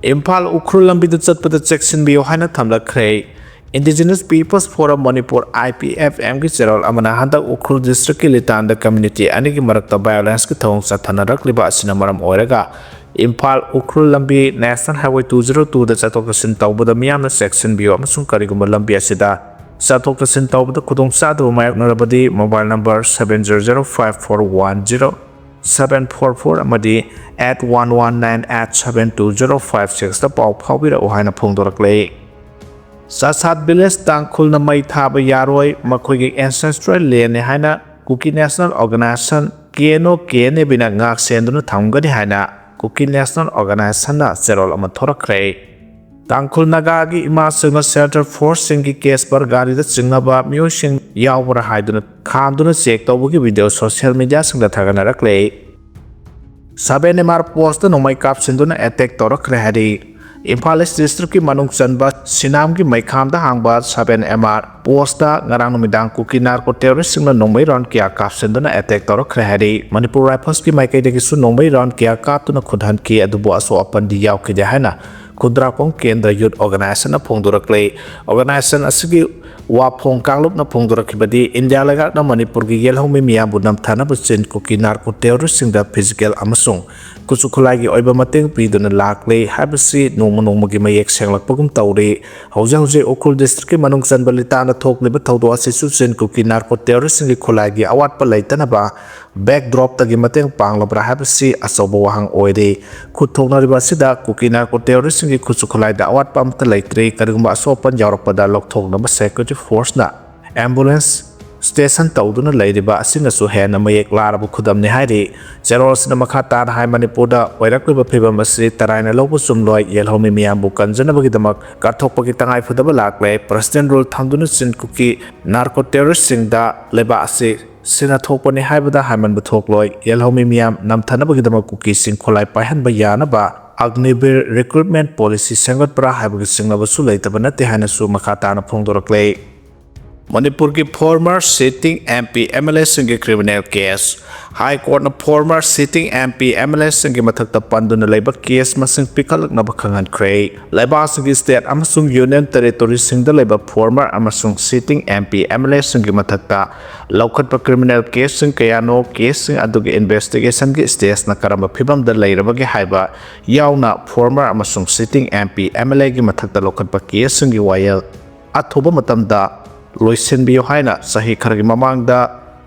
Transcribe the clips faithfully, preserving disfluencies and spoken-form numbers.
ꯏꯝꯐꯥꯜ ꯎꯈ꯭ꯔꯨꯜ ꯂꯝꯕꯤꯗ ꯆꯠꯄꯗ ꯆꯦꯛꯁꯤꯟꯕꯤꯌꯨ ꯍꯥꯏꯅ ꯊꯝꯂꯛꯈ꯭ꯔꯦ꯫ Indigenous Peoples Forum Manipur, I P F M ꯒꯤ ꯆꯦꯔꯣꯜ ꯑꯃꯅ ꯍꯟꯗꯛ ꯎꯈ꯭ꯔꯨꯜ district ꯀꯤ ꯂꯤꯇꯥꯟꯗ community ꯑꯅꯤꯒꯤ ꯃꯔꯛꯇ violence ꯀꯤ ꯊꯧꯑꯣꯡ ꯆꯠꯊꯅꯔꯛꯂꯤꯕ ꯑꯁꯤꯅ ꯃꯔꯝ ꯑꯣꯏꯔꯒ ꯏꯝꯐꯥꯜ ꯎꯈ꯭ꯔꯨꯜ ꯂꯝꯕꯤ National Highway two zero two ꯗ ꯆꯠꯊꯣꯛ ꯆꯠꯁꯤꯟ ꯇꯧꯕꯗ ꯃꯤꯌꯥꯝꯅ ꯆꯦꯛꯁꯤꯟꯕꯤꯌꯨ ꯑꯃꯁꯨꯡ ꯀꯔꯤꯒꯨꯝꯕ ꯂꯝꯕꯤ ꯑꯁꯤꯗ ꯆꯠꯊꯣꯛ ꯆꯠꯁꯤꯟ ꯇꯧꯕꯗ ꯈꯨꯗꯣꯡꯆꯥꯗꯕ ꯃꯥꯌꯣꯛꯅꯔꯕꯗꯤ mobile number seven zero zero five four one zero seven four four ꯑꯃꯗꯤ eight one one nine eight seven two zero five six ꯇ ꯄꯥꯎ ꯐꯥꯎꯕꯤꯔꯛꯎ ꯍꯥꯏꯅ ꯐꯣꯡꯗꯣꯔꯛꯂꯦ꯫ ꯆꯥꯁꯥꯠ village ꯇꯥꯡꯈꯨꯜꯅ ꯃꯩ ꯊꯥꯕ ꯌꯥꯔꯣꯏ, ꯃꯈꯣꯏꯒꯤ ancestral land ꯅꯤ ꯍꯥꯏꯅ Kuki National Organization, K N O K N A B ꯅ ꯉꯥꯛ ꯁꯦꯟꯗꯨꯅ ꯊꯝꯒꯅꯤ ꯍꯥꯏꯅ Kuki National Organization ꯅ ꯆꯦꯔꯣꯜ ꯑꯃ ꯊꯣꯔꯛꯈ꯭ꯔꯦ꯫ ꯇꯥꯡꯈꯨꯜ ꯅꯥꯒꯥꯒꯤ ꯏꯃꯥꯁꯤꯡꯅ central force ꯁꯤꯡꯒꯤ case ꯒꯥꯔꯤꯗ ꯆꯤꯡꯅꯕ ꯃꯤꯑꯣꯏꯁꯤꯡ ꯌꯥꯎꯕ꯭ꯔꯥ ꯍꯥꯏꯗꯨꯅ ꯈꯥꯝꯗꯨꯅ check ꯇꯧꯕꯒꯤ video social media ꯁꯤꯡꯗ ꯊꯥꯒꯠꯅꯔꯛꯂꯦ꯫ seven M R post ꯇ ꯅꯣꯡꯃꯩ ꯀꯥꯞꯁꯤꯟꯗꯨꯅ attack ꯇꯧꯔꯛꯈ꯭ꯔꯦ ꯍꯥꯏꯔꯤ꯫ ꯏꯝꯐꯥꯜ East district ꯀꯤ ꯃꯅꯨꯡ ꯆꯟꯕ ꯁꯤꯅꯥꯝꯒꯤ ꯃꯩꯈꯥꯝꯗ ꯍꯥꯡꯕ seven M R post ꯇ ꯉꯔꯥꯡ ꯅꯨꯃꯤꯗꯥꯡ ꯀꯨꯀꯤ narco terrorist ꯁꯤꯡꯅ ꯅꯣꯡꯃꯩ round ꯀꯌꯥ ꯀꯥꯞꯁꯤꯟꯗꯨꯅ attack ꯇꯧꯔꯛꯈ꯭ꯔꯦ ꯍꯥꯏꯔꯤ꯫ Manipur Rifles ꯀꯤ ꯃꯥꯏꯀꯩꯗꯒꯤꯁꯨ ꯅꯣꯡꯃꯩ round ꯀꯌꯥ ꯀꯥꯞꯇꯨꯅ ꯈꯨꯠꯍꯟꯈꯤ, ꯑꯗꯨꯕꯨ ꯑꯁꯣꯛ ꯑꯄꯟꯗꯤ ꯌꯥꯎꯈꯤꯗꯦ ꯍꯥꯏꯅ ꯈꯨꯟꯗ꯭ꯔꯥꯛꯄꯝ ꯀꯦꯟꯗ꯭ꯔ Youth Organization ꯅ ꯐꯣꯡꯗꯣꯔꯛꯂꯦ꯫ Organization ꯑꯁꯤꯒꯤ ꯋꯥꯐꯣꯡ ꯀꯥꯡꯂꯨꯞꯅ ꯐꯣꯡꯗꯣꯔꯛꯈꯤꯕꯗꯤ ꯏꯟꯗꯤꯌꯥ ꯂꯩꯉꯥꯛꯅ ꯃꯅꯤꯄꯨꯔꯒꯤ ꯌꯦꯜꯍꯧꯃꯤ ꯃꯤꯌꯥꯝꯕꯨ ꯅꯝꯊꯅꯕ ꯆꯤꯟ ꯀꯨꯀꯤ narco terrorist ꯁꯤꯡꯗ physical ꯑꯃꯁꯨꯡ ꯈꯨꯠꯁꯨ ꯈꯨꯠꯂꯥꯏꯒꯤ ꯑꯣꯏꯕ ꯃꯇꯦꯡ ꯄꯤꯗꯨꯅ ꯂꯥꯛꯂꯦ ꯍꯥꯏꯕꯁꯤ ꯅꯣꯡꯃ ꯅꯣꯡꯃꯒꯤ ꯃꯌꯦꯛ ꯁꯦꯡꯂꯛꯄꯒꯨꯝ ꯇꯧꯔꯤ꯫ ꯍꯧꯖꯤꯛ ꯍꯧꯖꯤꯛ ꯎꯈ꯭ꯔꯨꯜ district ꯀꯤ ꯃꯅꯨꯡ ꯆꯟꯕ ꯂꯤꯇꯥꯟꯗ ꯊꯣꯛꯂꯤꯕ ꯊꯧꯗꯣꯛ ꯑꯁꯤꯁꯨ ꯆꯤꯟ ꯀꯨꯀꯤ narco terrorist ꯁꯤꯡꯒꯤ ꯈꯨꯠꯂꯥꯏꯒꯤ ꯑꯋꯥꯠꯄ ꯂꯩꯇꯅꯕ backdrop ꯇꯒꯤ ꯃꯇꯦꯡ ꯄꯥꯡꯂꯕ꯭ꯔꯥ ꯍꯥꯏꯕꯁꯤ ꯑꯆꯧꯕ ꯋꯥꯍꯪ ꯑꯣꯏꯔꯤ꯫ ꯈꯨꯠ ꯊꯣꯛꯅꯔꯤꯕ ꯑꯁꯤꯗ ꯀꯨꯀꯤ narco terrorist ꯁꯤꯡꯒꯤ ꯈꯨꯠꯁꯨ ꯈꯨꯠꯂꯥꯏꯗ ꯑꯋꯥꯠꯄ ꯑꯃꯠꯇ ꯂꯩꯇ꯭ꯔꯤ꯫ ꯀꯔꯤꯒꯨꯝꯕ ꯑꯁꯣꯛ ꯑꯄꯟ ꯌꯥꯎꯔꯛꯄꯗ ꯂꯧꯊꯣꯛꯅꯕ security force ꯅ ambulance station ꯇꯧꯗꯨꯅ ꯂꯩꯔꯤꯕ ꯑꯁꯤꯅꯁꯨ ꯍꯦꯟꯅ ꯃꯌꯦꯛ ꯂꯥꯔꯕ ꯈꯨꯗꯝꯅꯤ ꯍꯥꯏꯔꯤ꯫ ꯆꯦꯔꯣꯜ ꯑꯁꯤꯅ ꯃꯈꯥ ꯇꯥꯅ ꯍꯥꯏ, ꯃꯅꯤꯄꯨꯔꯗ ꯑꯣꯏꯔꯛꯂꯤꯕ ꯐꯤꯕꯝ ꯑꯁꯤ ꯇꯔꯥꯏꯅ ꯂꯧꯕ ꯆꯨꯝꯂꯣꯏ, ꯌꯦꯜꯍꯧꯃꯤ ꯃꯤꯌꯥꯝꯕꯨ ꯀꯟꯖꯅꯕꯒꯤꯗꯃꯛ ꯀꯠꯊꯣꯛꯄꯒꯤ ꯇꯉꯥꯏ ꯐꯗꯕ ꯂꯥꯛꯂꯦ꯫ President rule ꯊꯝꯗꯨꯅ ꯆꯤꯟ ꯀꯨꯀꯤ narco terrorist ꯁꯤꯡꯗ ꯂꯩꯕꯥꯛ ꯑꯁꯤ ꯁꯤꯅ ꯊꯣꯛꯄꯅꯤ ꯍꯥꯏꯕꯗ ꯍꯥꯏꯃꯟꯕ ꯊꯣꯛꯂꯣꯏ꯫ ꯌꯦꯜꯍꯧꯃꯤ ꯃꯤꯌꯥꯝ ꯅꯝꯊꯅꯕꯒꯤꯗꯃꯛ ꯀꯨꯀꯤꯁꯤꯡ ꯈꯨꯠꯂꯥꯏ ꯄꯥꯏꯍꯟꯕ ꯌꯥꯅꯕ Agniveer recruitment policy ꯁꯦꯝꯒꯠꯄ꯭ꯔꯥ ꯍꯥꯏꯕꯒꯤ ꯆꯤꯡꯅꯕꯁꯨ ꯂꯩꯇꯕ ꯅꯠꯇꯦ ꯍꯥꯏꯅꯁꯨ ꯃꯈꯥ ꯇꯥꯅ ꯐꯣꯡꯗꯣꯔꯛꯂꯦ꯫ ꯃꯅꯤꯄꯨꯔꯒꯤ former sitting M P M L A ꯁꯤꯡꯒꯤ criminal case꯫ High Court ꯅ former sitting M P M L A ꯁꯤꯡꯒꯤ ꯃꯊꯛꯇ ꯄꯟꯗꯨꯅ ꯂꯩꯕ case ꯃꯁꯤꯡ ꯄꯤꯈꯠꯂꯛꯅꯕ ꯈꯪꯍꯟꯈ꯭ꯔꯦ꯫ ꯂꯩꯕꯥꯛꯁꯤꯡꯒꯤ state ꯑꯃꯁꯨꯡ union territory ꯁꯤꯡꯗ ꯂꯩꯕ former ꯑꯃꯁꯨꯡ sitting M P M L A ꯁꯤꯡꯒꯤ ꯃꯊꯛꯇ ꯂꯧꯈꯠꯄ criminal case ꯁꯤꯡ ꯀꯌꯥꯅꯣ, case ꯁꯤꯡ ꯑꯗꯨꯒꯤ investigation ꯒꯤ stage ꯅ ꯀꯔꯝꯕ ꯐꯤꯕꯝꯗ ꯂꯩꯔꯕꯒꯦ ꯍꯥꯏꯕ ꯌꯥꯎꯅ former ꯑꯃꯁꯨꯡ sitting M P M L A ꯒꯤ ꯃꯊꯛꯇ ꯂꯧꯈꯠꯄ case ꯁꯤꯡꯒꯤ ꯋꯥꯌꯦꯜ ꯑꯊꯨꯕ ꯃꯇꯝꯗ ꯂꯣꯏꯁꯤꯟꯕꯤꯌꯨ ꯍꯥꯏꯅ ꯆꯍꯤ ꯈꯔꯒꯤ ꯃꯃꯥꯡꯗ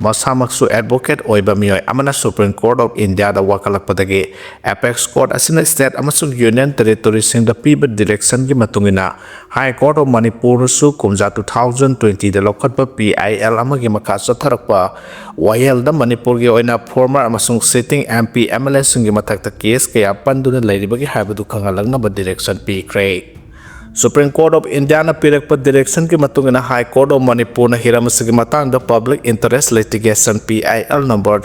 ꯃꯁꯥꯃꯛꯁꯨ advocate ꯑꯣꯏꯕ ꯃꯤꯑꯣꯏ ꯑꯃꯅ Supreme Court of India the ꯋꯥꯀꯠꯂꯛꯄꯗꯒꯤ, apex court ꯑꯁꯤꯅ state ꯑꯃꯁꯨꯡ union territory ꯁꯤꯡꯗ ꯄꯤꯕ direction ꯒꯤ ꯃꯇꯨꯡ ꯏꯟꯅ, High Court of Manipur ꯅꯁꯨ ꯀꯨꯝꯖꯥ two thousand twenty ꯗ ꯂꯧꯈꯠꯄ P I L ꯑꯃꯒꯤ ꯃꯈꯥ ꯆꯠꯊꯔꯛꯄ ꯋꯥꯌꯦꯜꯗ ꯃꯅꯤꯄꯨꯔꯒꯤ ꯑꯣꯏꯅ former ꯑꯃꯁꯨꯡ sitting M P M L A ꯁꯤꯡꯒꯤ ꯃꯊꯛꯇ case ꯀꯌꯥ ꯄꯟꯗꯨꯅ ꯂꯩꯔꯤꯕꯒꯦ ꯍꯥꯏꯕꯗꯨ ꯈꯪꯍꯜꯂꯛꯅꯕ direction ꯄꯤꯈ꯭ꯔꯦ꯫ Supreme Court of India ꯅ ꯄꯤꯔꯛꯄ direction ꯒꯤ ꯃꯇꯨꯡ ꯏꯟꯅ, High Court of Manipur ꯅ ꯍꯤꯔꯝ ꯑꯁꯤꯒꯤ ꯃꯇꯥꯡꯗ Public Interest Litigation, P I L number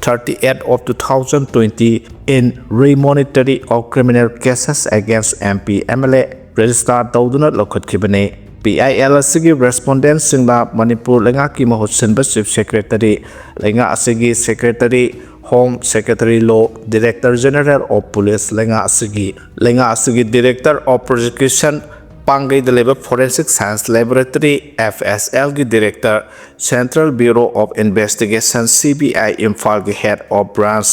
thirty-eight of two thousand twenty in remonitory of criminal cases against M P M L A register ꯇꯧꯗꯨꯅ ꯂꯧꯈꯠꯈꯤꯕꯅꯤ꯫ P I L ꯑꯁꯤꯒꯤ respondent ꯁꯤꯡꯅ ꯃꯅꯤꯄꯨꯔ ꯂꯩꯉꯥꯛꯀꯤ ꯃꯍꯨꯠ ꯁꯤꯟꯕ Chief Secretary, ꯂꯩꯉꯥꯛ ꯑꯁꯤꯒꯤ Secretary, Home Secretary, Law, Director General of Police, ꯂꯩꯉꯥꯛ ꯑꯁꯤꯒꯤ, ꯂꯩꯉꯥꯛ ꯑꯁꯤꯒꯤ Director of Prosecution, ꯄꯥꯡꯒꯩꯗ ꯂꯩꯕ Forensic Science Laboratory, F S L ꯒꯤ Director, Central Bureau of Investigation, C B I, ꯏꯝꯐꯥꯜꯒꯤ Head of Branch,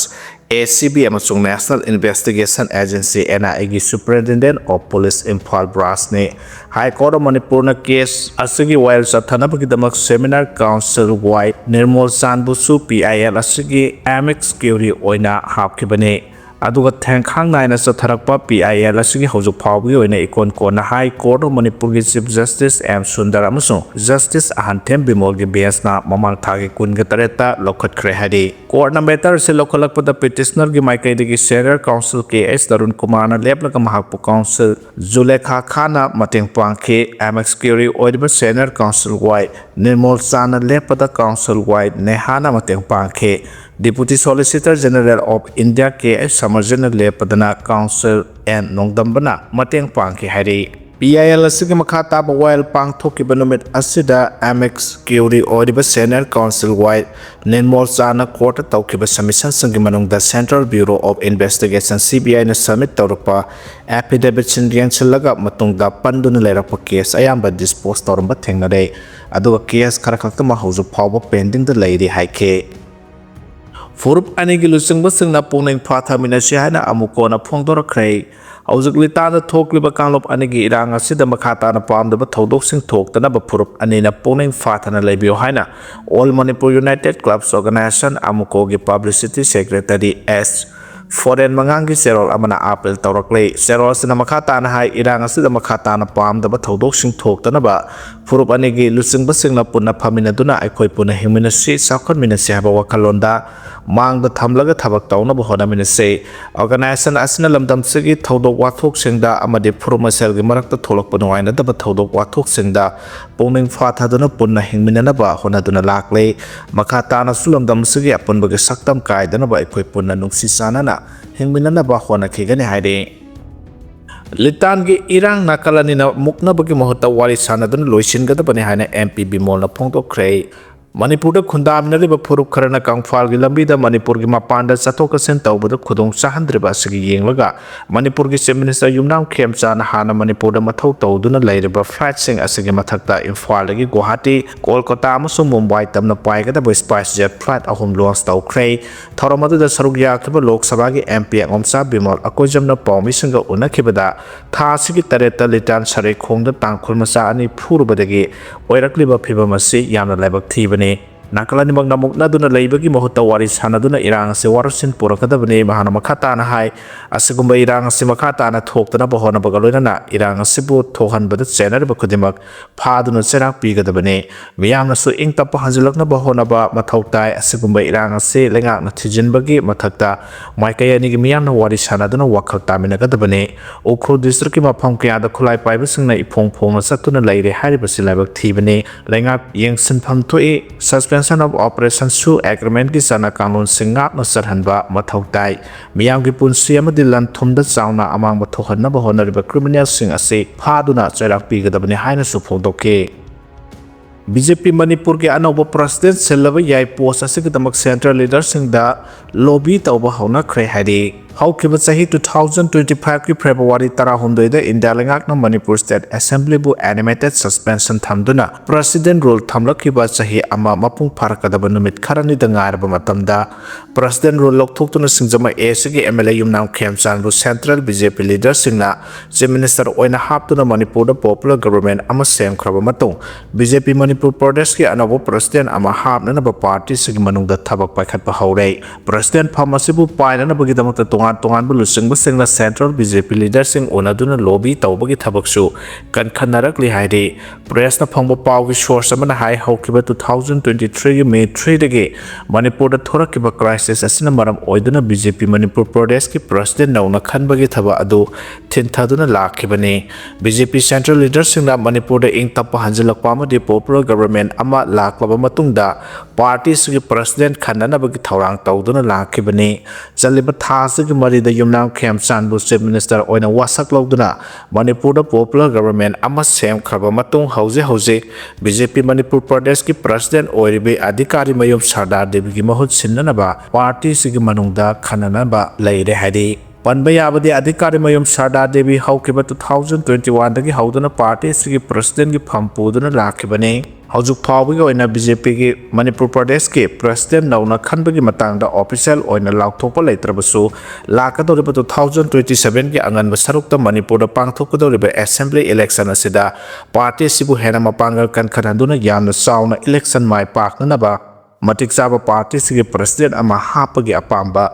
A C B, ꯑꯃꯁꯨꯡ National Investigation Agency, N I A ꯒꯤ Superintendent of Police, Imphal branch ꯅꯤ꯫ High Court of Manipur ꯅ case ꯑꯁꯤꯒꯤ ꯋꯥꯌꯦꯜ ꯆꯠꯊꯅꯕꯒꯤꯗꯃꯛ senior counsel Y ꯅꯤꯔꯃꯣꯜ ꯆꯥꯟꯕꯨꯁꯨ P I L ꯑꯁꯤꯒꯤ amicus curiae ꯑꯣꯏꯅ ꯍꯥꯞꯈꯤꯕꯅꯤ꯫ ꯑꯗꯨꯒ ꯊꯦꯡꯈꯥꯡ ꯅꯥꯏꯅ ꯆꯠꯊꯔꯛꯄ P I L ꯑꯁꯤꯒꯤ ꯍꯧꯖꯤꯛ ꯐꯥꯎꯕꯒꯤ ꯑꯣꯏꯅ ꯏꯀꯣꯟ ꯀꯣꯟꯅ High Court of Manipur ꯒꯤ Chief Justice M ꯁꯨꯟꯗꯔ ꯑꯃꯁꯨꯡ Justice ꯑꯍꯟꯊꯦꯝ ꯕꯤꯃꯣꯜꯒꯤ bench ꯅ ꯃꯃꯥꯡ ꯊꯥꯒꯤ ꯀꯨꯟꯒ ꯇꯔꯦꯠꯇ ꯂꯧꯈꯠꯈ꯭ꯔꯦ ꯍꯥꯏꯔꯤ꯫ Court ꯅ matter ꯑꯁꯤ ꯂꯧꯈꯠꯂꯛꯄꯗ petitioner ꯒꯤ ꯃꯥꯏꯀꯩꯗꯒꯤ senior counsel K H Tarun ꯀꯨꯃꯥꯔꯅ ꯂꯦꯞꯂꯒ ꯃꯍꯥꯛꯄꯨ counsel ꯖꯨꯂꯦꯈꯥ ꯈꯥꯟꯅ ꯃꯇꯦꯡ ꯄꯥꯡꯈꯤ꯫ Amicus curiae ꯑꯣꯏꯔꯤꯕ senior counsel Y ꯅꯤꯔꯃꯣꯜ ꯆꯥꯟꯅ ꯂꯦꯞꯄꯗ counsel Y ꯅꯦꯍꯥꯅ ꯃꯇꯦꯡ ꯄꯥꯡꯈꯤ꯫ Deputy Solicitor General of India K H ꯁꯃꯔꯖꯤꯠꯅ ꯂꯦꯞꯄꯗꯅ counsel N ꯅꯣꯡꯗꯝꯕꯅ ꯃꯇꯦꯡ ꯄꯥꯡꯈꯤ ꯍꯥꯏꯔꯤ꯫ ꯄꯤ ꯑꯥꯏ ꯑꯦꯜ ꯑꯁꯤꯒꯤ ꯃꯈꯥ ꯇꯥꯕ ꯋꯥꯌꯦꯜ ꯄꯥꯡꯊꯣꯛꯈꯤꯕ ꯅꯨꯃꯤꯠ ꯑꯁꯤꯗ ꯑꯦꯃꯤꯀꯁ ꯀ꯭ꯌꯨꯔꯤ ꯑꯣꯏꯔꯤꯕ ꯁꯦꯅꯤꯌꯔ ꯀꯥꯎꯟꯁꯤꯜ ꯋꯥꯏ ꯅꯤꯔꯃꯣꯜ ꯁꯍꯥꯅ ꯀꯣꯔꯠꯇ ꯇꯧꯈꯤꯕ ꯁꯕꯃꯤꯁꯟꯁꯤꯡꯒꯤ ꯃꯅꯨꯡꯗ Central Bureau of Investigation, C B I ꯅ submit ꯇꯧꯔꯛꯄ affidavitꯁꯤꯡ ꯌꯦꯡꯁꯤꯜꯂꯒ ꯃꯇꯨꯡꯗ ꯄꯟꯗꯨꯅ ꯂꯩꯔꯛꯄ ꯀꯦꯁ ꯑꯌꯥꯝꯕ dispose ꯇꯧꯔꯝꯕ ꯊꯦꯡꯅꯔꯦ꯫ ꯑꯗꯨꯒ ꯀꯦꯁ ꯈꯔ ꯈꯛꯇꯃꯛ ꯍꯧꯖꯤꯛ ꯐꯥꯎꯕ pendingꯗ ꯂꯩꯔꯤ ꯍꯥꯏꯈꯤ꯫ ꯐꯨꯔꯨꯞ ꯑꯅꯤꯒꯤ ꯂꯨꯆꯤꯡꯕꯁꯤꯡꯅ ꯄꯨꯛꯅꯤꯡ ꯐꯥꯊꯃꯤꯟꯅꯁꯤ ꯍꯥꯏꯅ ꯑꯃꯨꯛ ꯀꯣꯟꯅ ꯐꯣꯡꯗꯣꯔꯛꯈ꯭ꯔꯦ꯫ ꯍꯧꯖꯤꯛ ꯂꯤꯇꯥꯟꯗ ꯊꯣꯛꯂꯤꯕ ꯀꯥꯡꯂꯨꯞ ꯑꯅꯤꯒꯤ ꯏꯔꯥꯡ ꯑꯁꯤꯗ ꯃꯈꯥ ꯇꯥꯅ ꯄꯥꯝꯗꯕ ꯊꯧꯗꯣꯛꯁꯤꯡ ꯊꯣꯛꯇꯅꯕ ꯐꯨꯔꯨꯞ ꯑꯅꯤꯅ ꯄꯨꯛꯅꯤꯡ ꯐꯥꯊꯅ ꯂꯩꯕꯤꯌꯨ ꯍꯥꯏꯅ All Manipur United Clubs Organisation, AMUCOꯒꯤ publicity secretary ꯑꯦꯁ ꯐꯣꯔꯦꯟ ꯃꯉꯥꯡꯒꯤ ꯆꯦꯔꯣꯜ ꯑꯃꯅ ꯑꯥꯄꯤꯜ ꯇꯧꯔꯛꯂꯦ꯫ ꯆꯦꯔꯣꯜ ꯑꯁꯤꯅ ꯃꯈꯥ ꯇꯥꯅ ꯍꯥꯏ, ꯏꯔꯥꯡ ꯑꯁꯤꯗ ꯃꯈꯥ ꯇꯥꯅ ꯄꯥꯝꯗꯕ ꯊꯧꯗꯣꯛꯁꯤꯡ ꯊꯣꯛꯇꯅꯕ ꯐꯨꯔꯨꯞ ꯑꯅꯤꯒꯤ ꯂꯨꯆꯤꯡꯕꯁꯤꯡꯅ ꯄꯨꯟꯅ ꯐꯝꯃꯤꯟꯅꯗꯨꯅ ꯑꯩꯈꯣꯏ ꯄꯨꯟꯅ ꯍꯤꯡꯃꯤꯟꯅꯁꯤ, ꯆꯥꯎꯈꯠꯃꯤꯟꯅꯁꯤ ꯍꯥꯏꯕ ꯋꯥꯈꯜꯂꯣꯟꯗ ꯃꯥꯡꯗ ꯊꯝꯂꯒ ꯊꯕꯛ ꯇꯧꯅꯕ ꯍꯣꯠꯅꯃꯤꯟꯅꯁꯤ꯫ Organisation ꯑꯁꯤꯅ ꯂꯝꯗꯝꯁꯤꯒꯤ ꯊꯧꯗꯣꯛ ꯋꯥꯊꯣꯛꯁꯤꯡꯗ ꯑꯃꯗꯤ ꯐꯨꯔꯨꯞ ꯃꯁꯦꯜꯒꯤ ꯃꯔꯛꯇ ꯊꯣꯛꯂꯛꯄ ꯅꯨꯡꯉꯥꯏꯅꯗꯕ ꯊꯧꯗꯣꯛ ꯋꯥꯊꯣꯛꯁꯤꯡꯗ ꯄꯨꯛꯅꯤꯡ ꯐꯥꯊꯗꯨꯅ ꯄꯨꯟꯅ ꯍꯤꯡꯃꯤꯟꯅꯅꯕ ꯍꯣꯠꯅꯗꯨꯅ ꯂꯥꯛꯂꯦ꯫ ꯃꯈꯥ ꯇꯥꯅꯁꯨ ꯂꯝꯗꯝ ꯑꯁꯤꯒꯤ ꯑꯄꯨꯟꯕꯒꯤ ꯁꯛꯇꯝ ꯀꯥꯏꯗꯅꯕ ꯑꯩꯈꯣꯏ ꯄꯨꯟꯅ ꯅꯨꯡꯁꯤ ꯆꯥꯟꯅꯅ ꯍꯤꯡꯃꯤꯟꯅꯅꯕ ꯍꯣꯠꯅꯈꯤꯒꯅꯤ ꯍꯥꯏꯔꯤ꯫ ꯂꯤꯇꯥꯟꯒꯤ ꯏꯔꯥꯡ ꯅꯥꯀꯜ ꯑꯅꯤꯅ ꯃꯨꯛꯅꯕꯒꯤ ꯃꯍꯨꯠꯇ ꯋꯥꯔꯤ ꯁꯥꯟꯅꯗꯨꯅ ꯂꯣꯏꯁꯤꯟꯒꯗꯕꯅꯤ ꯍꯥꯏꯅ ꯑꯦꯝ ꯄꯤ ꯕꯤꯃꯣꯜꯅ ꯐꯣꯡꯗꯣꯛꯈ꯭ꯔꯦ꯫ ꯃꯅꯤꯄꯨꯔꯗ ꯈꯨꯟꯗꯥꯃꯤꯟꯅꯔꯤꯕ ꯐꯨꯔꯨꯞ ꯈꯔꯅ ꯀꯪꯐꯥꯜꯒꯤ ꯂꯝꯕꯤꯗ ꯃꯅꯤꯄꯨꯔꯒꯤ ꯃꯄꯥꯟꯗ ꯆꯠꯊꯣꯛ ꯆꯠꯁꯤꯟ ꯇꯧꯕꯗ ꯈꯨꯗꯣꯡ ꯆꯥꯍꯟꯗ꯭ꯔꯤꯕ ꯑꯁꯤꯒꯤ ꯌꯦꯡꯂꯒ ꯃꯅꯤꯄꯨꯔꯒꯤ Chief Minister ꯌꯨꯝꯅꯥꯝ ꯈꯦꯝꯆꯥꯅ ꯍꯥꯟꯅ ꯃꯅꯤꯄꯨꯔꯗ ꯃꯊꯧ ꯇꯧꯗꯨꯅ ꯂꯩꯔꯤꯕ flightꯁꯤꯡ ꯑꯁꯤꯒꯤ ꯃꯊꯛꯇ ꯏꯝꯐꯥꯜꯗꯒꯤ ꯒꯨꯋꯥꯍꯥꯇꯤ, ꯀꯣꯜꯀꯇꯥ ꯑꯃꯁꯨꯡ ꯃꯨꯝꯕꯥꯏ ꯇꯝꯅ ꯄꯥꯏꯒꯗꯕ SpiceJet flight ꯑꯍꯨꯝ launch ꯇꯧꯈ꯭ꯔꯦ꯫ ꯊꯧꯔꯝ ꯑꯗꯨꯗ ꯁꯔꯨꯛ ꯌꯥꯈꯤꯕ ꯂꯣꯛ ꯁꯚꯥꯒꯤ ꯑꯦꯝ ꯄꯤ ꯑꯉꯣꯝꯆꯥ ꯕꯤꯃꯣꯜ ꯑꯀꯣꯏꯖꯝꯅ ꯄꯥꯎꯃꯤꯁꯤꯡꯒ ꯎꯅꯈꯤꯕꯗ ꯊꯥ ꯑꯁꯤꯒꯤ ꯇꯔꯦꯠꯇ ꯂꯤꯇꯥꯟ ꯁꯔꯩꯈꯣꯡꯗ ꯇꯥꯡꯈꯨꯜ ꯃꯆꯥ ꯑꯅꯤ ꯐꯨꯔꯨꯕꯗꯒꯤ ꯑꯣꯏꯔꯛꯂꯤꯕ ꯐꯤꯚꯝ ꯑꯁꯤ ꯌꯥꯝꯅ ꯂꯥꯏꯕꯛ ꯊꯤꯕꯅꯤ꯫ ꯅꯥꯀꯜ ꯑꯅꯤꯃꯛꯅ ꯃꯨꯛꯅꯗꯨꯅ ꯂꯩꯕꯒꯤ ꯃꯍꯨꯠꯇ ꯋꯥꯔꯤ ꯁꯥꯟꯅꯗꯨꯅ ꯏꯔꯥꯡ ꯑꯁꯤ ꯋꯥꯔꯣꯏꯁꯤꯟ ꯄꯨꯔꯛꯀꯗꯕꯅꯤ꯫ ꯃꯍꯥꯛꯅ ꯃꯈꯥ ꯇꯥꯅ ꯍꯥꯏ, ꯑꯁꯤꯒꯨꯝꯕ ꯏꯔꯥꯡ ꯑꯁꯤ ꯃꯈꯥ ꯇꯥꯅ ꯊꯣꯛꯇꯅꯕ ꯍꯣꯠꯅꯕꯒ ꯂꯣꯏꯅꯅ ꯏꯔꯥꯡ ꯑꯁꯤꯕꯨ ꯊꯣꯛꯍꯟꯕꯗ ꯆꯦꯟꯅꯔꯤꯕ ꯈꯨꯗꯤꯡꯃꯛ ꯐꯥꯗꯨꯅ ꯆꯩꯔꯥꯛ ꯄꯤꯒꯗꯕꯅꯤ꯫ ꯃꯤꯌꯥꯝꯅꯁꯨ ꯏꯪ ꯇꯞꯄ ꯍꯟꯖꯤꯜꯂꯛꯅꯕ ꯍꯣꯠꯅꯕ ꯃꯊꯧ ꯇꯥꯏ꯫ ꯑꯁꯤꯒꯨꯝꯕ ꯏꯔꯥꯡ ꯑꯁꯤ ꯂꯩꯉꯥꯛꯅ ꯊꯤꯖꯤꯟꯕꯒꯤ ꯃꯊꯛꯇ ꯃꯥꯏꯀꯩ ꯑꯅꯤꯒꯤ ꯃꯤꯌꯥꯝꯅ ꯋꯥꯔꯤ ꯁꯥꯟꯅꯗꯨꯅ ꯋꯥꯈꯜ ꯇꯥꯃꯤꯟꯅꯒꯗꯕꯅꯤ꯫ ꯎꯈ꯭ꯔꯨꯜ districtꯀꯤ ꯃꯐꯝ ꯀꯌꯥꯗ ꯈꯨꯠꯂꯥꯏ ꯄꯥꯏꯕꯁꯤꯡꯅ ꯏꯐꯣꯡ ꯐꯣꯡꯅ ꯆꯠꯇꯨꯅ ꯂꯩꯔꯦ ꯍꯥꯏꯔꯤꯕꯁꯤ ꯂꯥꯏꯕꯛ ꯊꯤꯕꯅꯤ꯫ ꯂꯩꯉꯥꯛ ꯌꯦꯡꯁꯤꯟꯐꯝ ꯊꯣꯛꯏ꯫ Suspense Suspension of Operation ꯁꯨ Agreement ꯀꯤ ꯆꯠꯅ ꯀꯥꯡꯂꯣꯟꯁꯤꯡ ꯉꯥꯛꯅ ꯆꯠꯍꯟꯕ ꯃꯊꯧ ꯇꯥꯏ꯫ ꯃꯤꯌꯥꯝꯒꯤ ꯄꯨꯟꯁꯤ ꯑꯃꯗꯤ ꯂꯟ ꯊꯨꯝꯗ ꯆꯥꯎꯅ ꯑꯃꯥꯡꯕ ꯊꯣꯛꯍꯟꯅꯕ ꯍꯣꯠꯅꯔꯤꯕ criminal ꯁꯤꯡ ꯑꯁꯤ ꯐꯥꯗꯨꯅ ꯆꯩꯔꯥꯛ ꯄꯤꯒꯗꯕꯅꯤ ꯍꯥꯏꯅꯁꯨ ꯐꯣꯡꯗꯣꯛꯈꯤ꯫ ꯕꯤ ꯖꯦ ꯄꯤ ꯃꯅꯤꯄꯨꯔꯒꯤ ꯑꯅꯧꯕ president ꯁꯤꯜꯂꯕ ꯌꯥꯏ꯫ Post ꯑꯁꯤꯒꯤꯗꯃꯛ central leader ꯁꯤꯡꯗ lobby ꯇꯧꯕ ꯍꯧꯅꯈ꯭ꯔꯦ ꯍꯥꯏꯔꯤ꯫ ꯍꯧꯈꯤꯕ ꯆꯍꯤ two thousand twenty five ꯀꯤ February ꯇꯔꯥꯍꯨꯝꯗꯣꯏꯗ ꯏꯟꯗꯤꯌꯥ ꯂꯩꯉꯥꯛꯅ ꯃꯅꯤꯄꯨꯔ State Assembly ꯕꯨ animated suspension ꯊꯝꯗꯨꯅ President Rule ꯊꯝꯂꯛꯈꯤꯕ ꯆꯍꯤ ꯑꯃ ꯃꯄꯨꯡ ꯐꯥꯔꯛꯀꯗꯕ ꯅꯨꯃꯤꯠ ꯈꯔꯅꯤꯗ ꯉꯥꯏꯔꯕ ꯃꯇꯝꯗ, President Rule ꯂꯧꯊꯣꯛꯇꯨꯅ ꯁꯤꯡꯖꯃꯩ A ꯁꯤꯒꯤ M L A Yumnam ꯈꯦꯝꯆꯥꯟꯕꯨ central B J P leader ꯁꯤꯡꯅ Chief Minister ꯑꯣꯏꯅ ꯍꯥꯞꯇꯨꯅ ꯃꯅꯤꯄꯨꯔꯗ popular government ꯑꯃ ꯁꯦꯝꯈ꯭ꯔꯕ ꯃꯇꯨꯡ, B J P ꯃꯅꯤꯄꯨꯔ ꯄ꯭ꯔꯗꯦꯁꯀꯤ ꯑꯅꯧꯕ president ꯑꯃ ꯍꯥꯞꯅꯅꯕ party ꯑꯁꯤꯒꯤ ꯃꯅꯨꯡꯗ ꯊꯕꯛ ꯄꯥꯏꯈꯠꯄ ꯍꯧꯔꯦ꯫ President ꯐꯝ ꯑꯁꯤꯕꯨ ꯄꯥꯏꯅꯅꯕꯒꯤꯗꯃꯛꯇ ꯇꯣꯉꯥꯟ ꯇꯣꯉꯥꯟꯕ ꯂꯨꯆꯤꯡꯕꯁꯤꯡꯅ central B J P leader ꯁꯤꯡ ꯎꯅꯗꯨꯅ lobby ꯇꯧꯕꯒꯤ ꯊꯕꯛꯁꯨ ꯀꯟꯈꯠꯅꯔꯛꯂꯤ ꯍꯥꯏꯔꯤ꯫ Press ꯅ ꯐꯪꯕ ꯄꯥꯎꯒꯤ source ꯑꯃꯅ ꯍꯥꯏ, ꯍꯧꯈꯤꯕ two thousand twenty three ꯒꯤ May three ꯗꯒꯤ ꯃꯅꯤꯄꯨꯔꯗ ꯊꯣꯔꯛꯈꯤꯕ crisis ꯑꯁꯤꯅ ꯃꯔꯝ ꯑꯣꯏꯗꯨꯅ B J P ꯃꯅꯤꯄꯨꯔ ꯄ꯭ꯔꯗꯦꯁꯀꯤ president ꯅꯧꯅ ꯈꯟꯕꯒꯤ ꯊꯕꯛ ꯑꯗꯨ ꯊꯤꯟꯊꯗꯨꯅ ꯂꯥꯛꯈꯤꯕꯅꯤ꯫ B J P central leader ꯁꯤꯡꯅ ꯃꯅꯤꯄꯨꯔꯗ ꯏꯪ ꯇꯞꯄ ꯍꯟꯖꯤꯜꯂꯛꯄ ꯑꯃꯗꯤ popular government ꯑꯃ ꯂꯥꯛꯂꯕ ꯃꯇꯨꯡꯗ party ꯑꯁꯤꯒꯤ president ꯈꯟꯅꯅꯕꯒꯤ ꯊꯧꯔꯥꯡ ꯇꯧꯗꯨꯅ ꯂꯥꯛꯈꯤꯕꯅꯤ꯫ ꯆꯠꯂꯤꯕ ꯊꯥ ꯑꯁꯤꯒꯤ ꯃꯔꯤꯗ ꯌꯨꯝꯅꯥꯝ ꯈꯦꯝꯆꯥꯟꯕꯨ Chief Minister ꯑꯣꯏꯅ ꯋꯥꯁꯛ ꯂꯧꯗꯨꯅ ꯃꯅꯤꯄꯨꯔꯗ popular government ꯑꯃ ꯁꯦꯝꯈ꯭ꯔꯕ ꯃꯇꯨꯡ, ꯍꯧꯖꯤꯛ ꯍꯧꯖꯤꯛ B J P ꯃꯅꯤꯄꯨꯔ ꯄ꯭ꯔꯗꯦꯁꯀꯤ president ꯑꯣꯏꯔꯤꯕꯤ ꯑꯙꯤꯀꯥꯔꯤ ꯃꯌꯨꯝ ꯁꯔꯗꯥꯔ ꯗꯦꯕꯤꯒꯤ ꯃꯍꯨꯠ ꯁꯤꯟꯅꯅꯕ party ꯑꯁꯤꯒꯤ ꯃꯅꯨꯡꯗ ꯈꯟꯅꯅꯕ ꯂꯩꯔꯦ ꯍꯥꯏꯔꯤ꯫ ꯄꯟꯕ ꯌꯥꯕꯗꯤ, ꯑꯙꯤꯀꯥꯔꯤ ꯃꯌꯨꯝ ꯁꯔꯗꯥꯔ ꯗꯦꯕꯤ ꯍꯧꯈꯤꯕ two thousand twenty one ꯗꯒꯤ ꯍꯧꯗꯨꯅ party ꯑꯁꯤꯒꯤ president ꯀꯤ ꯐꯝ ꯄꯨꯗꯨꯅ ꯂꯥꯛꯈꯤꯕꯅꯤ꯫ ꯍꯧꯖꯤꯛ ꯐꯥꯎꯕꯒꯤ ꯑꯣꯏꯅ B J P ꯒꯤ ꯃꯅꯤꯄꯨꯔ ꯄ꯭ꯔꯗꯦꯁꯀꯤ president ꯅꯧꯅ ꯈꯟꯕꯒꯤ ꯃꯇꯥꯡꯗ official ꯑꯣꯏꯅ ꯂꯥꯎꯊꯣꯛꯄ ꯂꯩꯇ꯭ꯔꯕꯁꯨ, ꯂꯥꯛꯀꯗꯧꯔꯤꯕ two thousand twenty seven ꯒꯤ ꯑꯉꯟꯕ ꯁꯔꯨꯛꯇ ꯃꯅꯤꯄꯨꯔꯗ ꯄꯥꯡꯊꯣꯛꯀꯗꯧꯔꯤꯕ assembly election ꯑꯁꯤꯗ party ꯑꯁꯤꯕꯨ ꯍꯦꯟꯅ ꯃꯄꯥꯡꯒꯜ ꯀꯟꯈꯠꯍꯟꯗꯨꯅ ꯌꯥꯝꯅ ꯆꯥꯎꯅ election ꯃꯥꯏ ꯄꯥꯛꯅꯅꯕ ꯃꯇꯤꯛ ꯆꯥꯕ party ꯑꯁꯤꯒꯤ president ꯑꯃ ꯍꯥꯞꯄꯒꯤ ꯑꯄꯥꯝꯕ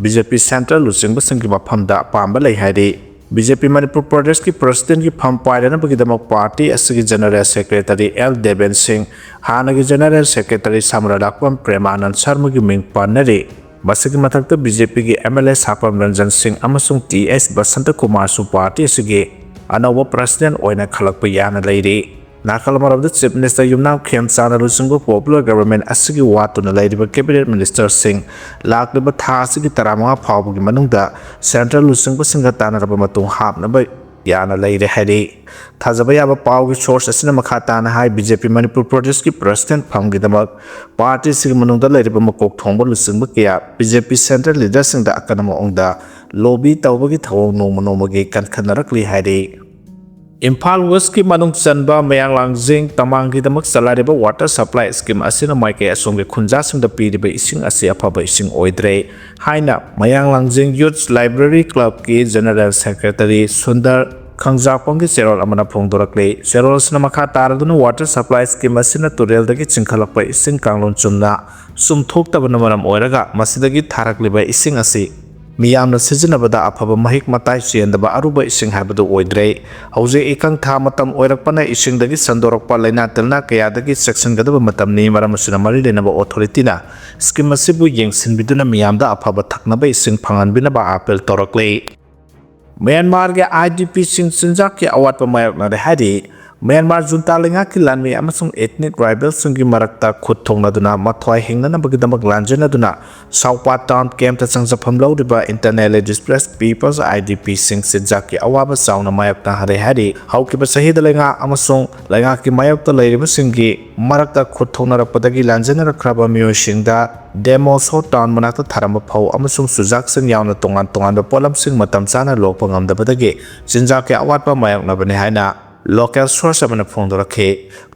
B J P central ꯂꯨꯆꯤꯡꯕꯁꯤꯡꯒꯤ ꯃꯐꯝꯗ ꯑꯄꯥꯝꯕ ꯂꯩ ꯍꯥꯏꯔꯤ꯫ B J P ꯃꯅꯤꯄꯨꯔ ꯄ꯭ꯔꯗꯦꯁꯀꯤ president ꯀꯤ ꯐꯝ ꯄꯥꯏꯅꯅꯕꯒꯤꯗꯃꯛ party ꯑꯁꯤꯒꯤ general secretary L ꯗꯦꯕꯦꯟ ꯁꯤꯡ, ꯍꯥꯟꯅꯒꯤ general secretary ꯁꯃꯔꯂꯥꯛꯄꯝ ꯄ꯭ꯔꯦꯃꯥꯅꯟ ꯁꯔꯃꯒꯤ ꯃꯤꯡ ꯄꯟꯅꯔꯤ꯫ ꯃꯁꯤꯒꯤ ꯃꯊꯛꯇ B J P ꯒꯤ M L A ꯁꯥꯄꯝ ꯔꯟꯖꯟ ꯁꯤꯡ ꯑꯃꯁꯨꯡ T H ꯕꯁꯟꯇ ꯀꯨꯃꯥꯔꯁꯨ party ꯑꯁꯤꯒꯤ ꯑꯅꯧꯕ president ꯑꯣꯏꯅ ꯈꯜꯂꯛꯄ ꯌꯥꯅ ꯂꯩꯔꯤ꯫ ꯅꯥꯀꯜ ꯑꯃꯔꯣꯝꯗ Chief Minister ꯌꯨꯝꯅꯥꯝ ꯈꯦꯝꯆꯥꯟꯅ ꯂꯨꯆꯤꯡꯕ Popular Government ꯑꯁꯤꯒꯤ ꯋꯥ ꯇꯨꯅ ꯂꯩꯔꯤꯕ Cabinet Ministerꯁꯤꯡ ꯂꯥꯛꯂꯤꯕ ꯊꯥ ꯑꯁꯤꯒꯤ ꯇꯔꯥꯃꯉꯥ ꯐꯥꯎꯕꯒꯤ ꯃꯅꯨꯡꯗ Central ꯂꯨꯆꯤꯡꯕꯁꯤꯡꯒ ꯇꯥꯟꯅꯔꯕ ꯃꯇꯨꯡ ꯍꯥꯞꯅꯕ ꯌꯥꯅ ꯂꯩꯔꯦ ꯍꯥꯏꯔꯤ꯫ ꯊꯥꯖꯕ ꯌꯥꯕ ꯄꯥꯎꯒꯤ source ꯑꯁꯤꯅ ꯃꯈꯥ ꯇꯥꯅ ꯍꯥꯏ, BJP ꯃꯅꯤꯄꯨꯔ Pradesh ꯀꯤ President ꯐꯝꯒꯤꯗꯃꯛ party ꯑꯁꯤꯒꯤ ꯃꯅꯨꯡꯗ ꯂꯩꯔꯤꯕ ꯃꯀꯣꯛ ꯊꯣꯡꯕ ꯂꯨꯆꯤꯡꯕ ꯀꯌꯥ BJP Central Leaderꯁꯤꯡꯗ ꯑꯀꯟꯕ ꯃꯑꯣꯡꯗ lobby ꯇꯧꯕꯒꯤ ꯊꯧꯑꯣꯡ ꯅꯣꯡꯃ ꯅꯣꯡꯃꯒꯤ ꯀꯟꯈꯠꯅꯔꯛꯂꯤ ꯍꯥꯏꯔꯤ꯫ ꯏꯝꯐꯥꯜ West ꯀꯤ ꯃꯅꯨꯡ ꯆꯟꯕ ꯃꯌꯥꯡ ꯂꯥꯡꯖꯤꯡ ꯇꯃꯥꯡꯒꯤꯗꯃꯛ ꯆꯂꯥꯏꯔꯤꯕ Water Supply Scheme ꯑꯁꯤꯅ ꯃꯥꯏꯀꯩ ꯑꯁꯣꯝꯒꯤ ꯈꯨꯟꯖꯥꯁꯤꯡꯗ ꯄꯤꯔꯤꯕ ꯏꯁꯤꯡ ꯑꯁꯤ ꯑꯐꯕ ꯏꯁꯤꯡ ꯑꯣꯏꯗ꯭ꯔꯦ ꯍꯥꯏꯅ ꯃꯌꯥꯡ ꯂꯥꯡꯖꯤꯡ Youth Library Club ꯀꯤ General Secretary ꯁꯨꯟꯗꯔ ꯈꯪꯖꯥꯛꯄꯝꯒꯤ ꯆꯦꯔꯣꯜ ꯑꯃꯅ ꯐꯣꯡꯗꯣꯔꯛꯂꯤ꯫ ꯆꯦꯔꯣꯜ ꯑꯁꯤꯅ ꯃꯈꯥ ꯇꯥꯔꯗꯨꯅ Water Supply Scheme ꯑꯁꯤꯅ ꯇꯨꯔꯦꯜꯗꯒꯤ ꯆꯤꯡꯈꯠꯂꯛꯄ ꯏꯁꯤꯡ ꯀꯥꯡꯂꯣꯟ ꯆꯨꯝꯅ ꯆꯨꯝꯊꯣꯛꯇꯕꯅ ꯃꯔꯝ ꯑꯣꯏꯔꯒ ꯃꯁꯤꯗꯒꯤ ꯊꯥꯔꯛꯂꯤꯕ ꯏꯁꯤꯡ ꯑꯁꯤ ꯃꯤꯌꯥꯝꯅ ꯁꯤꯖꯤꯟꯅꯕꯗ ꯑꯐꯕ ꯃꯍꯤꯛ ꯃꯇꯥꯏ ꯆꯦꯟꯗꯕ ꯑꯔꯨꯕ ꯏꯁꯤꯡ ꯍꯥꯏꯕꯗꯨ ꯑꯣꯏꯗ꯭ꯔꯦ꯫ ꯍꯧꯖꯤꯛ ꯏꯀꯪ ꯊꯥ ꯃꯇꯝ ꯑꯣꯏꯔꯛꯄꯅ ꯏꯁꯤꯡꯗꯒꯤ ꯁꯟꯗꯣꯔꯛꯄ ꯂꯥꯏꯅꯥ ꯇꯤꯟꯅꯥ ꯀꯌꯥꯗꯒꯤ ꯆꯦꯛꯁꯤꯟꯒꯗꯕ ꯃꯇꯝꯅꯤ꯫ ꯃꯔꯝ ꯑꯁꯤꯅ ꯃꯔꯤ ꯂꯩꯅꯕ authority ꯅ scheme ꯑꯁꯤꯕꯨ ꯌꯦꯡꯁꯤꯟꯕꯤꯗꯨꯅ ꯃꯤꯌꯥꯝꯗ ꯑꯐꯕ ꯊꯛꯅꯕ ꯏꯁꯤꯡ ꯐꯪꯍꯟꯕꯤꯅꯕ appeal ꯇꯧꯔꯛꯂꯤ꯫ ꯃ꯭ꯌꯥꯟꯃꯥꯔꯒꯤ IDP ꯁꯤꯡ ꯆꯤꯟꯖꯥꯛꯀꯤ ꯑꯋꯥꯠꯄ ꯃꯥꯌꯣꯛꯅꯔꯦ ꯍꯥꯏꯔꯤ꯫ ꯃ꯭ꯌꯥꯟꯃꯥꯔ junta ꯂꯩꯉꯥꯛꯀꯤ ꯂꯥꯟꯃꯤ ꯑꯃꯁꯨꯡ ethnic tribal ꯁꯤꯡꯒꯤ ꯃꯔꯛꯇ ꯈꯨꯠ ꯊꯣꯛꯅꯗꯨꯅ ꯃꯊ꯭ꯋꯥꯏ ꯍꯤꯡꯅꯅꯕꯒꯤꯗꯃꯛ ꯂꯥꯟꯖꯦꯟꯅꯗꯨꯅ ꯁꯥꯎꯄꯥ town camp ꯇ ꯆꯪꯖꯐꯝ ꯂꯧꯔꯤꯕ internally displaced peoples IDP ꯁꯤꯡ ꯆꯤꯟꯖꯥꯛꯀꯤ ꯑꯋꯥꯕ ꯆꯥꯎꯅ ꯃꯥꯌꯣꯛꯅꯍꯔꯦ ꯍꯥꯏꯔꯤ꯫ ꯍꯧꯈꯤꯕ ꯆꯍꯤꯗ ꯂꯩꯉꯥꯛ ꯑꯃꯁꯨꯡ ꯂꯩꯉꯥꯛꯀꯤ ꯃꯥꯌꯣꯛꯇ ꯂꯩꯔꯤꯕꯁꯤꯡꯒꯤ ꯃꯔꯛꯇ ꯈꯨꯠ ꯊꯣꯛꯅꯔꯛꯄꯗꯒꯤ ꯂꯥꯟꯖꯦꯟꯅꯔꯛꯈ꯭ꯔꯕ ꯃꯤꯑꯣꯏꯁꯤꯡꯗ ꯗꯦꯃꯣꯁꯣ town ꯃꯅꯥꯛꯇ ꯊꯥꯔꯝꯕ ꯐꯧ ꯑꯃꯁꯨꯡ ꯆꯨꯖꯥꯛꯁꯤꯡ ꯌꯥꯎꯅ ꯇꯣꯉꯥꯟ ꯇꯣꯉꯥꯟꯕ ꯄꯣꯠꯂꯝꯁꯤꯡ ꯃꯇꯝ ꯆꯥꯅ ꯂꯣꯛꯄ ꯉꯝꯗꯕꯗꯒꯤ ꯆꯤꯟꯖꯥꯛꯀꯤ ꯑꯋꯥꯠꯄ ꯃꯥꯌꯣꯛꯅꯕꯅꯤ ꯍꯥꯏꯅ local source ꯑꯃꯅ ꯐꯣꯡꯗꯣꯔꯛꯈꯤ꯫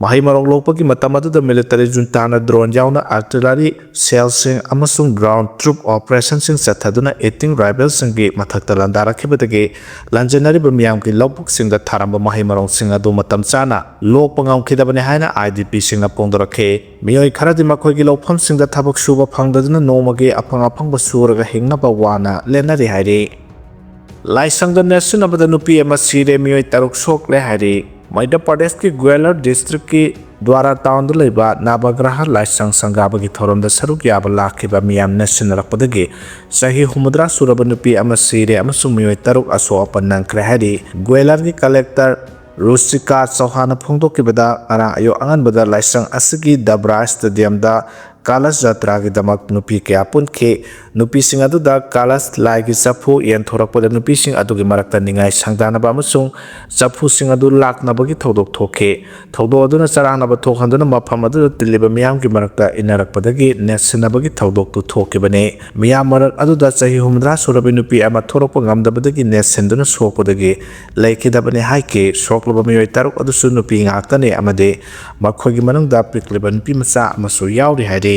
ꯃꯍꯩ ꯃꯔꯣꯡ ꯂꯣꯛꯄꯒꯤ ꯃꯇꯝ ꯑꯗꯨꯗ military junta ꯅ drone ꯌꯥꯎꯅ artillery shell ꯁꯤꯡ ꯑꯃꯁꯨꯡ ground troop operation ꯁꯤꯡ ꯆꯠꯊꯗꯨꯅ eating tribal ꯁꯤꯡꯒꯤ ꯃꯊꯛꯇ ꯂꯥꯟꯗꯥꯔꯛꯈꯤꯕꯗꯒꯤ ꯂꯥꯟꯖꯦꯟꯅꯔꯤꯕ ꯃꯤꯌꯥꯝꯒꯤ ꯂꯧꯕꯨꯛꯁꯤꯡꯗ ꯊꯥꯔꯝꯕ ꯃꯍꯩ ꯃꯔꯣꯡꯁꯤꯡ ꯑꯗꯨ ꯃꯇꯝ ꯆꯥꯅ ꯂꯣꯛꯄ ꯉꯝꯈꯤꯗꯕꯅꯤ ꯍꯥꯏꯅ IDP ꯁꯤꯡꯅ ꯐꯣꯡꯗꯣꯔꯛꯈꯤ꯫ ꯃꯤꯑꯣꯏ ꯈꯔꯗꯤ ꯃꯈꯣꯏꯒꯤ ꯂꯧꯐꯝꯁꯤꯡꯗ ꯊꯕꯛ ꯁꯨꯕ ꯐꯪꯗꯗꯨꯅ ꯅꯣꯡꯃꯒꯤ ꯑꯐꯪ ꯑꯐꯪꯕ ꯁꯨꯔꯒ ꯍꯤꯡꯅꯕ ꯋꯥꯅ ꯂꯦꯟꯅꯔꯤ ꯍꯥꯏꯔꯤ꯫ ꯂꯥꯏꯁꯪꯗ ꯅꯦꯠꯁꯤꯟꯅꯕꯗ ꯅꯨꯄꯤ ꯑꯃ ꯁꯤꯔꯦ, ꯃꯤꯑꯣꯏ ꯇꯔꯨꯛ ꯁꯣꯛꯂꯦ ꯍꯥꯏꯔꯤ꯫ ꯃꯙ꯭ꯌ ꯄ꯭ꯔꯗꯦꯁꯀꯤ ꯒ꯭ꯋꯦꯂꯔ district ꯀꯤ ꯗ꯭ꯋꯥꯔꯥ town ꯗ ꯂꯩꯕ ꯅꯕꯒ꯭ꯔꯍ ꯂꯥꯏꯁꯪ ꯁꯪꯒꯥꯕꯒꯤ ꯊꯧꯔꯝꯗ ꯁꯔꯨꯛ ꯌꯥꯕ ꯂꯥꯛꯈꯤꯕ ꯃꯤꯌꯥꯝ ꯅꯦꯠꯁꯤꯟꯅꯔꯛꯄꯗꯒꯤ ꯆꯍꯤ ꯍꯨꯝꯐꯨꯇꯔꯥ ꯁꯨꯔꯕ ꯅꯨꯄꯤ ꯑꯃ ꯁꯤꯔꯦ ꯑꯃꯁꯨꯡ ꯃꯤꯑꯣꯏ ꯇꯔꯨꯛ ꯑꯁꯣꯛ ꯑꯄꯟ ꯅꯪꯈ꯭ꯔꯦ ꯍꯥꯏꯔꯤ꯫ ꯒ꯭ꯋꯦꯂꯔꯒꯤ collector ꯔꯨꯆꯤꯀꯥ ꯆꯧꯍꯥꯟꯅ ꯐꯣꯡꯗꯣꯛꯈꯤꯕꯗ, ꯉꯔꯥꯡ ꯑꯌꯨꯛ ꯑꯉꯟꯕꯗ ꯂꯥꯏꯁꯪ ꯑꯁꯤꯒꯤ ꯗꯕ꯭ꯔꯥ ꯁ꯭ꯇꯦꯗꯤꯌꯝꯗ ꯀꯥꯂꯁ ꯖꯇ꯭ꯔꯥꯒꯤꯗꯃꯛ ꯅꯨꯄꯤ ꯀꯌꯥ ꯄꯨꯟꯈꯤ꯫ ꯅꯨꯄꯤꯁꯤꯡ ꯑꯗꯨꯗ ꯀꯥꯂꯁ ꯂꯥꯏꯒꯤ ꯆꯐꯨ ꯌꯦꯟꯊꯣꯔꯛꯄꯗ ꯅꯨꯄꯤꯁꯤꯡ ꯑꯗꯨꯒꯤ ꯃꯔꯛꯇ ꯅꯤꯡꯉꯥꯏ ꯁꯪꯗꯥꯅꯕ ꯑꯃꯁꯨꯡ ꯆꯐꯨꯁꯤꯡ ꯑꯗꯨ ꯂꯥꯛꯅꯕꯒꯤ ꯊꯧꯗꯣꯛ ꯊꯣꯛꯈꯤ꯫ ꯊꯧꯗꯣꯛ ꯑꯗꯨꯅ ꯆꯔꯥꯡꯅꯕ ꯊꯣꯛꯍꯟꯗꯨꯅ ꯃꯐꯝ ꯑꯗꯨꯗ ꯇꯤꯜꯂꯤꯕ ꯃꯤꯌꯥꯝꯒꯤ ꯃꯔꯛꯇ ꯏꯟꯅꯔꯛꯄꯗꯒꯤ ꯅꯦꯠꯁꯤꯟꯅꯕꯒꯤ ꯊꯧꯗꯣꯛꯇꯨ ꯊꯣꯛꯈꯤꯕꯅꯤ꯫ ꯃꯤꯌꯥꯝ ꯃꯔꯛ ꯑꯗꯨꯗ ꯆꯍꯤ ꯍꯨꯝꯐꯨꯇꯔꯥ ꯁꯨꯔꯕꯤ ꯅꯨꯄꯤ ꯑꯃ ꯊꯣꯔꯛꯄ ꯉꯝꯗꯕꯗꯒꯤ ꯅꯦꯠꯁꯤꯟꯗꯨꯅ ꯁꯣꯛꯄꯗꯒꯤ ꯂꯩꯈꯤꯗꯕꯅꯤ ꯍꯥꯏꯈꯤ꯫ ꯁꯣꯛꯂꯕ ꯃꯤꯑꯣꯏ ꯇꯔꯨꯛ ꯑꯗꯨꯁꯨ ꯅꯨꯄꯤ ꯉꯥꯛꯇꯅꯤ ꯑꯃꯗꯤ ꯃꯈꯣꯏꯒꯤ ꯃꯅꯨꯡꯗ ꯄꯤꯛꯂꯤꯕ ꯅꯨꯄꯤ ꯃꯆꯥ ꯑꯃꯁꯨ ꯌꯥꯎꯔꯤ ꯍꯥꯏꯔꯤ꯫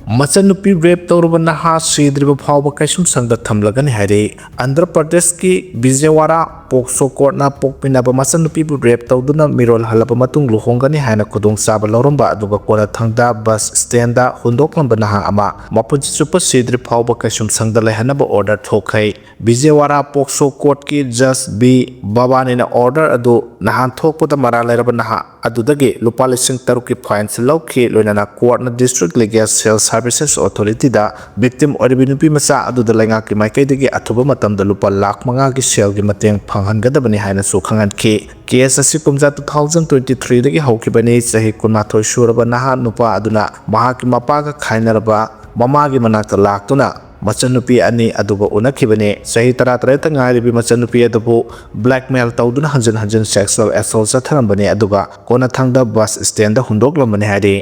ꯃꯆꯟꯅꯨꯄꯤ ꯔꯦꯞ ꯇꯧꯔꯨꯕ ꯅꯍꯥ ꯁꯤꯗ꯭ꯔꯤꯕ ꯐꯥꯎꯕ ꯀꯩꯁꯨꯝꯁꯪꯗ ꯊꯝꯂꯒꯅꯤ ꯍꯥꯏꯔꯤ꯫ ꯑꯟꯙ꯭ꯔ ꯄ꯭ꯔꯗꯦꯁꯀꯤ ꯕꯤꯖꯦꯋꯥꯔꯥ ꯄꯣꯛꯁꯣ ꯀꯣꯔꯠꯅ ꯄꯣꯛꯃꯤꯟꯅꯕ ꯃꯆꯟꯅꯨꯄꯤꯕꯨ ꯔꯦꯞ ꯇꯧꯗꯨꯅ ꯃꯤꯔꯣꯜ ꯍꯜꯂꯕ ꯃꯇꯨꯡ ꯂꯨꯍꯣꯡꯒꯅꯤ ꯍꯥꯏꯅ ꯈꯨꯗꯣꯡꯆꯥꯕ ꯂꯧꯔꯝꯕ ꯑꯗꯨꯒ ꯀꯣꯟꯅꯊꯪꯗ ꯕꯁ ꯁ꯭ꯇꯦꯟꯗ ꯍꯨꯟꯗꯣꯛꯂꯝꯕ ꯅꯍꯥ ꯑꯃ ꯃꯄꯨꯟꯁꯤ ꯆꯨꯞꯄ ꯁꯤꯗ꯭ꯔꯤ ꯐꯥꯎꯕ ꯀꯩꯁꯨꯝꯁꯪꯗ ꯂꯩꯍꯟꯅꯕ ꯑꯣꯔꯗꯔ ꯊꯣꯛꯈ꯭ꯔꯦ꯫ ꯕꯤꯖꯦꯋꯥꯔꯥ ꯄꯣꯛꯁꯣ ꯀꯣꯔꯠꯀꯤ ꯖꯁ ꯕꯤ ꯕꯕꯥꯅꯤꯅ ꯑꯣꯔꯗꯔ ꯑꯗꯨ ꯅꯍꯥꯟ ꯊꯣꯛꯄꯗ ꯃꯔꯥꯜ ꯂꯩꯔꯕ ꯅꯍꯥ ꯑꯗꯨꯗꯒꯤ ꯂꯨꯄꯥ ꯂꯤꯁꯤꯡ ꯇꯔꯨꯛꯀꯤ ꯐꯥꯏꯟꯁꯨ ꯂꯧꯈꯤ꯫ ꯂꯣꯏꯅꯅ ꯀꯣꯔꯠꯅ ꯗꯤꯁꯇ꯭ꯔꯤꯛ ꯂꯤꯒꯦꯜ ꯁꯦꯜ ꯁꯥꯔꯚꯤꯁꯦꯁ ꯑꯣꯊꯣꯔꯤꯇꯤꯗ ꯚꯤꯛꯇꯤꯝ ꯑꯣꯏꯔꯤꯕ ꯅꯨꯄꯤ ꯃꯆꯥ ꯑꯗꯨꯗ ꯂꯩꯉꯥꯛꯀꯤ ꯃꯥꯏꯀꯩꯗꯒꯤ ꯑꯊꯨꯕ ꯃꯇꯝꯗ ꯂꯨꯄꯥ ꯂꯥꯈ ꯃꯉꯥꯒꯤ ꯁꯦꯜꯒꯤ ꯃꯇꯦꯡ ꯐꯪꯍꯟꯒꯗꯕꯅꯤ ꯍꯥꯏꯅꯁꯨ ꯈꯪꯍꯟꯈꯤ꯫ ꯀꯦꯁ ꯑꯁꯤ ꯀꯨꯝꯖꯥ ꯇꯨ ꯊꯥꯎꯖꯟ ꯇ꯭ꯋꯦꯟꯇꯤ ꯊ꯭ꯔꯤꯗꯒꯤ ꯍꯧꯈꯤꯕꯅꯤ꯫ ꯆꯍꯤ ꯀꯨꯟꯃꯥꯊꯣꯏ ꯁꯨꯔꯕ ꯅꯍꯥ ꯅꯨꯄꯥ ꯑꯗꯨꯅ ꯃꯍꯥꯛꯀꯤ ꯃꯄꯥꯒ ꯈꯥꯏꯅꯔꯕ ꯃꯃꯥꯒꯤ ꯃꯅꯥꯛꯇ ꯂꯥꯛꯇꯨꯅ ꯃꯆꯟꯅꯨꯄꯤ ꯑꯅꯤ ꯑꯗꯨꯒ ꯎꯅꯈꯤꯕꯅꯤ꯫ ꯆꯍꯤ ꯇꯔꯥꯇꯔꯦꯠꯇ ꯉꯥꯏꯔꯤꯕꯤ ꯃꯆꯟꯅꯨꯄꯤ ꯑꯗꯨꯕꯨ ꯕ꯭ꯂꯦꯛꯃꯦꯜ ꯇꯧꯗꯨꯅ ꯍꯟꯖꯤꯟ ꯍꯟꯖꯤꯟ ꯁꯦꯛꯁꯨꯑꯦꯜ ꯑꯦꯁꯣꯜ ꯆꯠꯊꯔꯝꯕꯅꯤ, ꯑꯗꯨꯒ ꯀꯣꯟꯅꯊꯪꯗ ꯕꯁ ꯁ꯭ꯇꯦꯟꯗ ꯍꯨꯟꯗꯣꯛꯂꯝꯕꯅꯤ ꯍꯥꯏꯔꯤ꯫